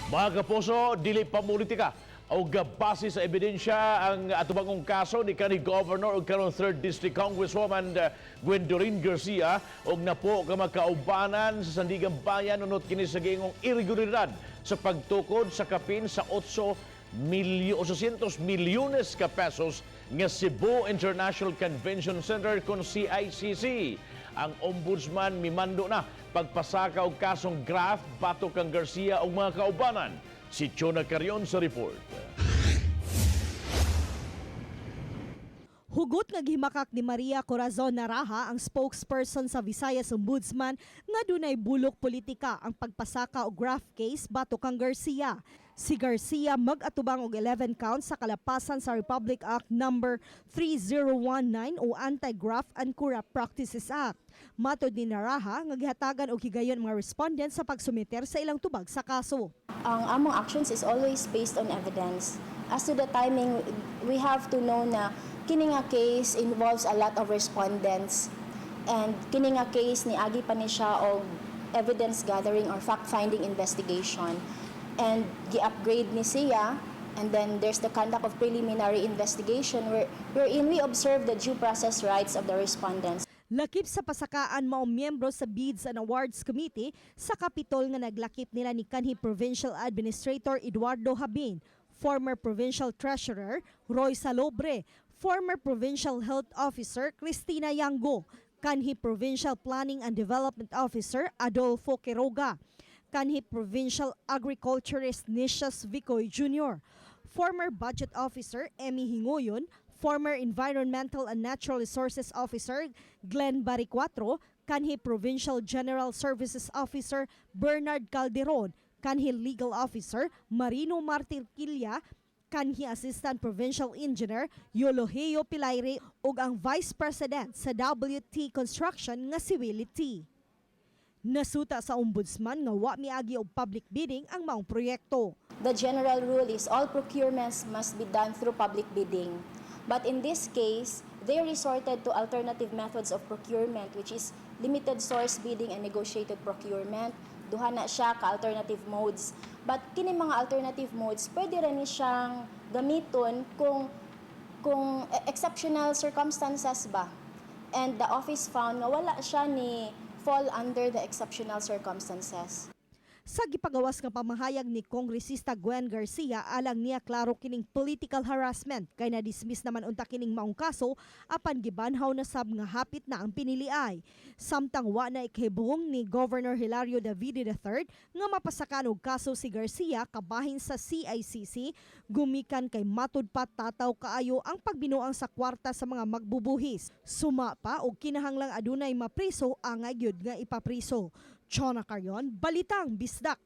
Mga kapuso, dili pamulitika o base sa ebidensya ang atubangong kaso ni kanhi Governor ug karon 3rd District Congresswoman Gwendolyn Garcia og napo ka magkaubanan sa Sandiganbayan unot kini sa giingong irregularidad sa pagtukod sa kapin sa 8 milyo 800 milyones ka pesos nga Cebu International Convention Center kon CICC. Ang ombudsman mimando na pagpasaka og kasong graft batok kang Garcia ug mga kaubanan. Si Chona Carion sa report. Hugot nga gihimakak ni Maria Corazon Naraha, ang spokesperson sa Visayas Ombudsman, nga dunay bulok politika ang pagpasaka og graft case batok kang Garcia. Si Garcia mag-atubang og 11 counts sa kalapasan sa Republic Act Number 3019 o Anti-Graft and Corrupt Practices Act. Matod ni Naraha nga gihatagan og higayon mga respondents sa pagsumiter sa ilang tubag sa kaso. Ang among actions is always based on evidence. As to the timing, we have to know na kini nga case involves a lot of respondents and kini nga case ni agi pa ni siya og evidence gathering or fact-finding investigation and gi-upgrade ni siya, and then there's the conduct of preliminary investigation wherein we observe the due process rights of the respondents. Lakip sa pasakaan mao miyembro sa Bids and Awards Committee sa Kapitol nga naglakip nila ni kanhi Provincial Administrator Eduardo Habin, former Provincial Treasurer Roy Salobre, former Provincial Health Officer Cristina Yango, kanhi Provincial Planning and Development Officer Adolfo Quiroga, kanhi Provincial Agriculturist Nicias Vicoy Jr., former Budget Officer Emmy Hingoyon, former Environmental and Natural Resources Officer Glenn Baricuatro, kanhi Provincial General Services Officer Bernard Calderon, kanhi Legal Officer Marino Martirquilla, kanhi Assistant Provincial Engineer Yologeo Pilayre ug ang Vice President sa WT Construction nga si Willie T. Nasuta sa ombudsman nga wa miagi og public bidding ang maong proyekto. The general rule is all procurements must be done through public bidding. But in this case, they resorted to alternative methods of procurement, which is limited source bidding and negotiated procurement. Duha na siya ka alternative modes. But kini mga alternative modes, pwede ra ni siyang gamiton kung exceptional circumstances ba. And the office found nga wala siya ni fall under the exceptional circumstances. Sa gipagawas nga pamahayag ni Kongresista Gwen Garcia, alang niya klaro kining political harassment kay na-dismiss naman unta kining maong kaso apan gibanhaw na sab nga hapit na ang piniliay. Samtang wa na ikahibong ni Governor Hilario Davide III nga mapasakan og kaso si Garcia kabahin sa CICC gumikan kay matud pa tataw kaayo ang pagbinuang sa kwarta sa mga magbubuhis. Suma pa og kinahanglang adunay mapriso, angay gyud nga ipapriso. Chona Carion, Balitang Bisdak.